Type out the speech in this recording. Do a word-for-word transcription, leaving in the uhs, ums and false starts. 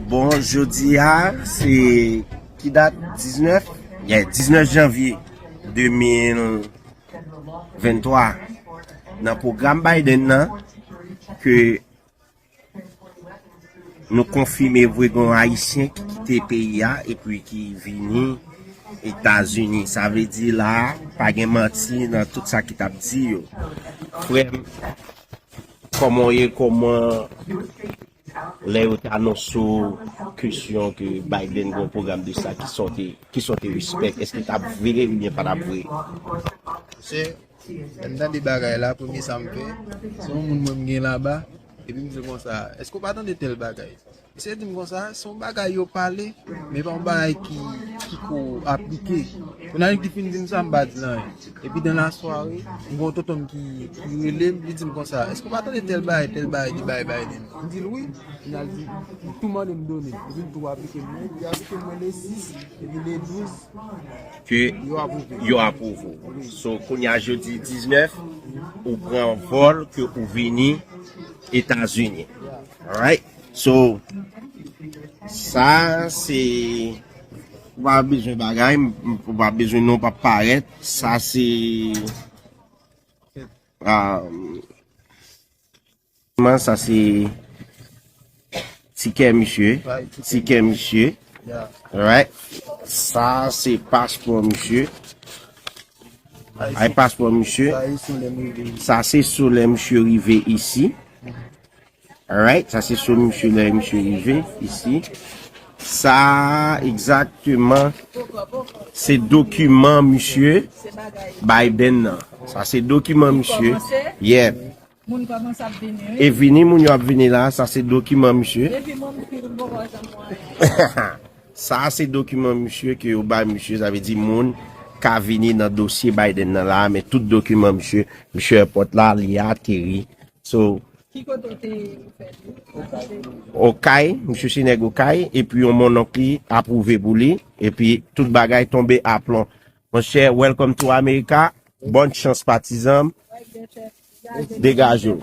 Bon, jodi a, se ki dat? Diznèf? Yeah, diznèf janvye de mil venntwa. Nan pwogram Biden nan, ke nou konfime vre gen yon Ayisyen ki kite peyi a epi ki vini Etazini. Sa vle di la, pa gen manti nan tout sa ki t ap di yo. Frè m, kòman w ye? Kòman lè yo te anonse w kesyon ke Biden gen yon pwogram de sa, ki sa w te, ki sa w te respect? Èske t ap vre oubyen pa t ap vre? Se, lè m tande bagay la, premye sa m fè, se yon moun mwen m gen laba, epi m di l konsa, èske w pa tande tèl bagay? Misye di m konsa, se yon bagay yo pale, men pa yon bagay ki, ki ko aplike. Kounye a li fin di m sa, m pa di l anyen. Epi dan lasware, m gen yon tonton m ki, ki rele m, li di m konsa, èske w pa tande tèl bagay, tèl bagay li bay Biden? M di l wi. Kounye a l di, li tou mande m done m. Epi m tou aplike m, li aplike m mwen le sis, epi le douz, Ke yo apwouve. Yo apwouve w. So, kounye a jodi diznèf, ou pran vòl ke ou vini Etazini. Alright? So, sa se, ou pa bezwen bagay, ou pa bezwen non, pa parèt. Sa se, um, sa se tikè misye. Tikè misye. Alright? Sa se paspò misye. Ay, paspò misye. Sa se sou lè misye rive isi. Alright? Sa se sou misye lè misye rive isi. Sa egzakteman se dokiman misye Biden nan. Sa se dokiman misye. Yeah. Moun kòmanse ap vini, E wi. Vini, moun yo ap vini la, sa se dokiman misye. Epi mwen, m fin m poko janm wè anyen. Sa se dokiman misye ke yo bay misye, sa vle di moun ka vini nan dosye Biden nan la, men tout dokiman misye, misye èpòt la, li ateri. So, Ki kote w te fè li? Okay, misye se nèg Okay, epi yon monnonk li apwouve pou li, epi tout bagay tonbe aplon. Monchè, welcome to America. Bòn chans patizan m. Degaje w.